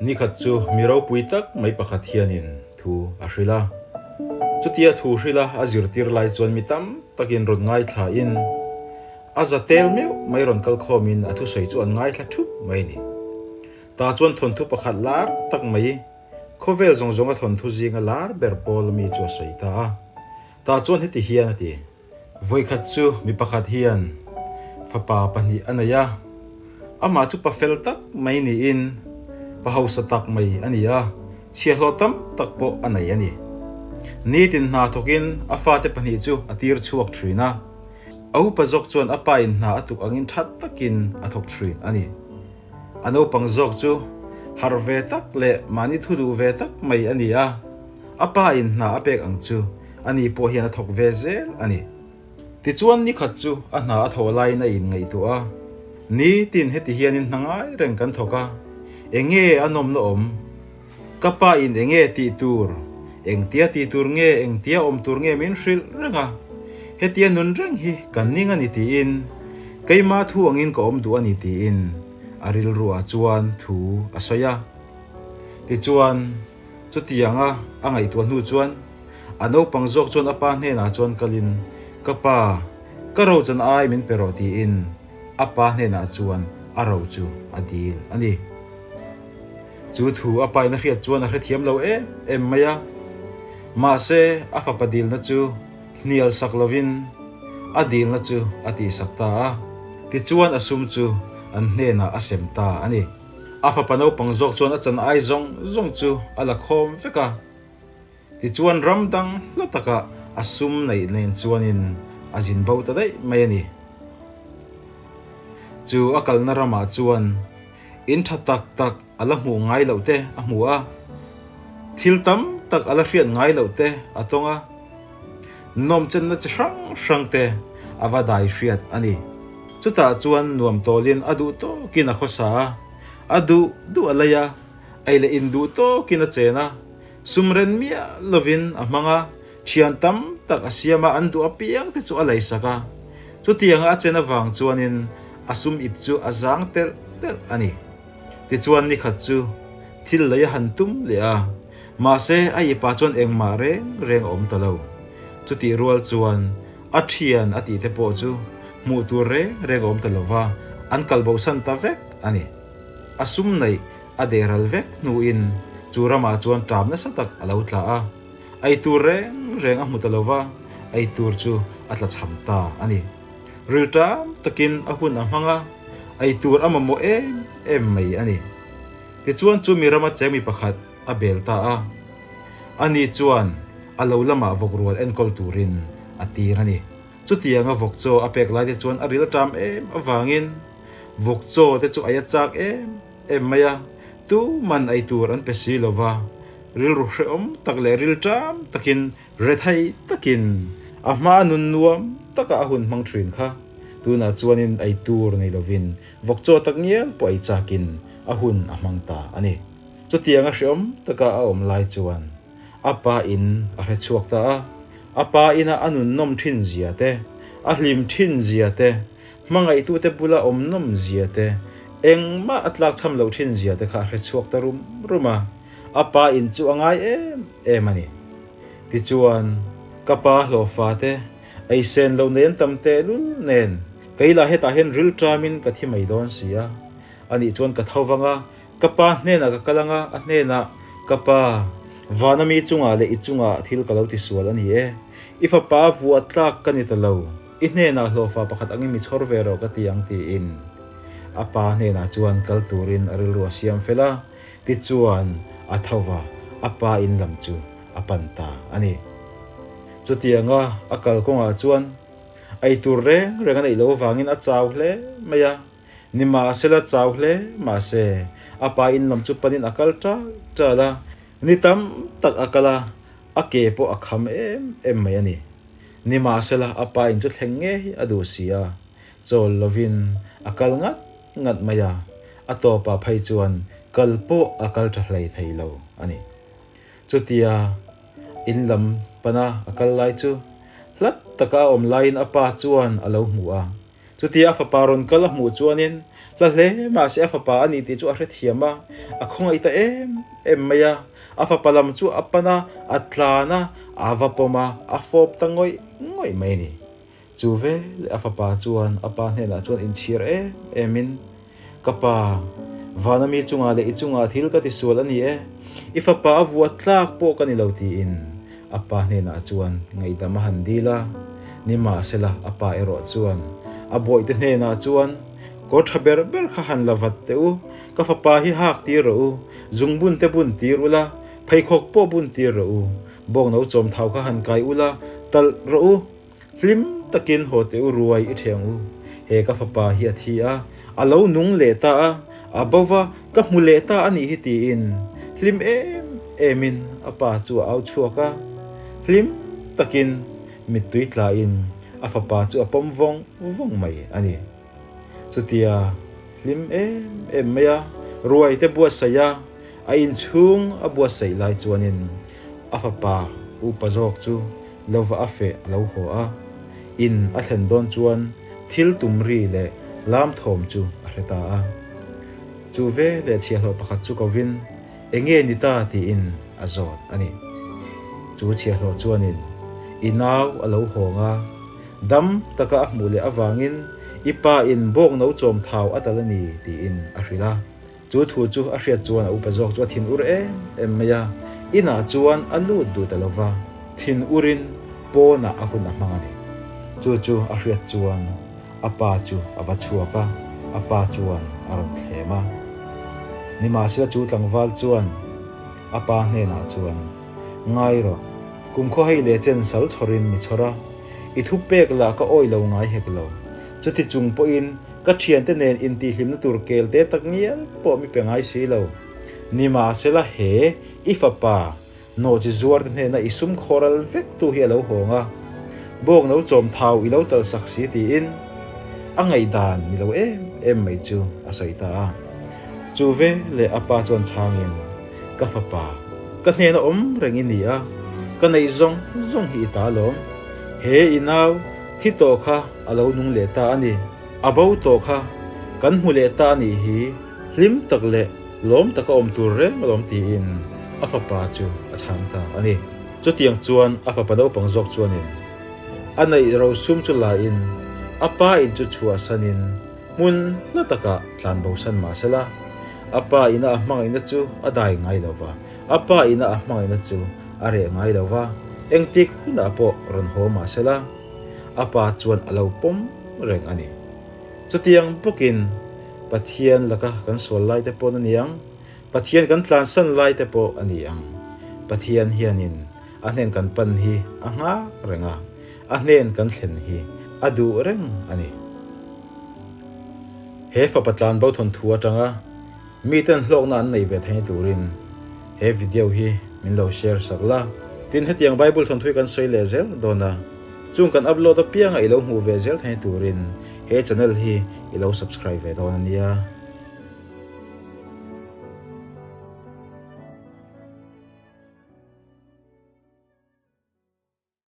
Nikhat chu mi ropui tak mai pakhat hianin thu a hrilh a. Chutia thu hrilha a zirtir lai chuan mi tam takin rawn ngaithlain a za tel meuh mai rawn kal khawmin a thusawi chu an ngaithla thup mai a ni. Tah chuan thawnthu pakhat lar tak mai, khawvel zawng zawnga thawnthu zinga lar ber pawl ami chu a sawi ta a. Tah chuan heti hian a ti. Vawikhat chu mi pakhat hian fapa pahnih a nei a, amah chu pa fel tak mai niin pa hausa tak mai a ni a, chhiahhlawh tam tak pawh a nei a ni. Nitin hna thawkin a fate pahnih chu a tir chhuak thin a, a upa zawk chuan a pa in hna a tuk angin that takin a thawk thin a ni. A naupang zawk chu harh ve tak leh mahni thu duh ve tak mai a ni a, a pa in hna a pek ang chu ani pawh hian a thawk ve zel a ni. Tichuan nikhat chu a hna a thawh laiin a inngaihtuah a, Nitin heti hianin hna ngai reng kan thawk a, enge a nawmna awm? Ka pa in enge tih tur, engtia tih tur nge, engtia awm tur nge min hrilh reng a, hetia nun reng hi ka ning a ni tiin, keimah thu angin ka awm duh a ni tiin a rilruah chuan thu a sawi a. Tichuan, chutianga a ngaihtuah hnu chuan a naupang zawk chuan a pa hnenah chuan kalin, Ka pa, ka ro chan ai min pe rawh tiin a pa hnenah chuan a ro chu a dil a ni. Chu thu a paina hriat chuan a hrethiam lo em em mai a. Mahse, a fapa dilna chu hnial sak lovin a dilna chu a tihsak ta a. Tichuan a sum chu an hnenah a sem ta a ni. A fapa naupang zawk chuan a chan ai zawng zawng chu a la khawm vek a. Tichuan ram dang hla takah a sum neih nen chuanin a zin bo ta daih mai a ni. Chu a kalna ramah chuan in tha tak tak a la hmuh ngai loh te a hmu a, thil tam tak a la hriat ngai loh te a tawng a, nawmchenna chi hrang hrang te a va dai hriat a ni. Chutah chuan nuam tawlin a duh tawkin a khawsa a, a duh duh a lei a, ei leh in duh tawkin a chen a, Sum ren miah lovin a hmang a, thian tam tak a siam a, an duh apiang te chu a leisak a. Chutianga a chen avang chuanin a sum ip chu a zang telh telh a ni. Tichuan nikhat chu thil lei a han tum leh a, mahse a ipah chuan engmah reng reng a awm ta lo. Chutih rual chuan a thian a tih te pawh chu hmuh tur reng reng a awm ta lova, an kalbosan ta vek a ni. A sum neih A dehral vek hnuin chu ramah chuan ṭam nasa tak a lo tla a, ei tur reng reng a hmu ta lo va, ei tur chu a tla chham ta a ni. Ril ṭam takin a hun a hmang a, ei tur a mamawh em em mai a ni. Tichuan chu mi rama cheng mi pakhat a bel ta a, ani chuan a lo lamah vawk rual enkawl turin a tir a ni. Chutianga vawk chaw a pek laite chuan a ril ṭam em avangin vawk chaw te chu ei a chak em em mai a, tu man ei tur an pe si lo va, rilru hrehawm tak leh ril ṭam takin rethei takin a hma nun nuam taka a hun hmang ṭhin kha tunah chuanin ei tur nei lovin vawk chaw tak ngial pawh ei chakin a hun a hmang ta a ni. Chutianga hrehawm taka a awm lai chuan a pa in a hre chhuak ta a, a pa ina a nun nawm ṭhin zia te, a hlim ṭhin zia te, Hmangaihtute bula awm nawm zia te, engmah a tlakchham loh thin zia te kha a hre chhuak ta rum rum a, a pa in chu a ngai em em a ni. Tichuan, ka pa hlawhfa te, ei sen loh nei an tam tehlul nen, kei lah hetah hian ril ṭamin ka thi mai dawn si a, anih chuan ka tho vang a, ka pa hnenah ka kal ang a, a hnenah, Ka pa, vana mi chungah leh i chungah thil ka lo tisual a ni e, i fapa vuah tlak ka ni ta lo. I hnenah hlawhfa pakhat angin mi chhawr ve rawh ka ti ang tiin a pa hnenah chuan kal turin a rilru a siam fel a, tichuan a tho va, a pa in lam chu a pan ta a ni. Chutianga a kal kawngah chuan ei tur reng reng a neih loh avangin a chau hle mai a, nimahsela chau hle mahse a pa in lam chu panin a kal ṭal ṭal a, ni tam tak a kal a, a ke pawh a kham em em mai a ni. Nimahsela a pa in chu thleng ngei a duh si a, chawl lovin a kal ngat ngat mai a, a tawpah phei chuan kal pawh a kal tha hlei thei lo a ni. Chutia in lam pana a kal lai chu hlat taka a awm laiin a pa chuan a lo hmu a. Chutia a fapa rawn kal a hmuh chuanin hla hle mahse a fapa a ni tih chu a hrethiam a, a khawngaih ta em em mai a. A fapa lam chu a pan a, a tlan a, a va pawm a, a fawp ta ngawih ngawih mai a ni. Chu veleh a fapa chuan a pa hnenah chuan inchhir em emin, Ka pa, vana mi chungah leh i chungah thil ka tisual a ni e, i fapa a vuah tlak pawh ka ni lo tiin a pa hnenah chuan ngaihdam a han dil a. Nimahsela a pa erawh chuan a bawihte hnenah chuan, Kawr tha ber ber kha han la vat teh u, ka fapa hi hak tir rawh u, zungbun te bun tir ula, pheikhawk pawh bun tir rawh u, bawkno chawmthau kha han kai ula, talh rawh u. Hlim takin haw teh u ruai i ṭheng u, he ka fapa hi a thi a, a lo nung leh ta a, a bo va, ka hmu leh ta a nih hi tiin hlim em emin a pa chu a au chhuak a. Hlim takin mittui tlain a fapa chu a pawm vawng vawng mai a ni. Chutia hlim em em mai a, ruai te buatsaih a, a inchhung a buatsaih lai chuanin a fapa upa zawk chu lova a feh a lo haw a, in a thlen dawn chuan thil tum ri leh lam thawm chu a hre ta a. Chu ve leh chhiahhlawh pakhat chu kovin enge ni ta tiin a zawt a ni. Chu chhiahhlawh chuanin i nau a lo hawng a, dam taka a hmuh leh avangin i pa in bawk no chawm thau a tal a ni tiin a hrilh a. Chu thu chu a hriat chuan a upa zawk chu a thin ur em em mai a, inah chuan a lut duh ta lo va, thin urin pawnah a hun a hmang a ni. Chu chu a hriat chuan a pa chu a va chhuak a, a pa chuan a rawn thlem a. Nimahsela chu tlangval chuan a pa hnenah chuan, Ngai rawh, kumkhaw hei leh chen sal chhawrin mi chhawr a, i thupek lah ka awih lo ngai hek lo. Chuti chung pawhin Ka thiante nen intihhlimna tur kel te tak ngial pawh mi pe ngai si lo. Nimahsela he i fapa nawhchi zuar te hnena i sum khawral vek tu hi a lo hawng a, bawk no chawm thau i lo tal sak si tiin a ngaihdan ni lo em em mai chu a sawi ta a. Chu ve leh a pa chuan chhangin, Ka fapa, ka hnena awm reng i ni a, ka neih zawng zawng hi i ta alawm. He i nau thi tawh kha a lo nung leh ta a ni. A bo tawh kha kan hmu leh ta a nih hi, hlim tak leh lawm taka awm tur reng alawm tiin a fapa chu a chhang ta a ni. Chutiang chuan a fapa naupang zawk chuanin a neih rosum chu lain a pa in chu chhuahsanin hmun hla takah tlan bosan mah sela, a pa ina a hmangaihna chu a dai ngai lo va, a pa ina a hmangaihna chu a reh ngai lo va, engtik hunah pawh rawn haw mah sela. A pa chuan a lo pawm reng a ni. Chutiang bawkin Pathian laka kan sual lai te pawh a ni ang, Pathian kan tlansan lai te pawh a ni ang. Pathian hianin a hnen kan pan hi a nghak reng a, a hnen kan thlen hi a duh reng a ni. He fapa tlanbo thawnthu atanga miten hlawkna an nei ve theihna turin he video hi min lo share sak la. Tin, hetiang Bible thawnthu hi kan sawi leh zel dawn a, chung kan upload apianga i lo hmuh ve zel theihna turin he channel hi i lo subscribe ve dawn a nia.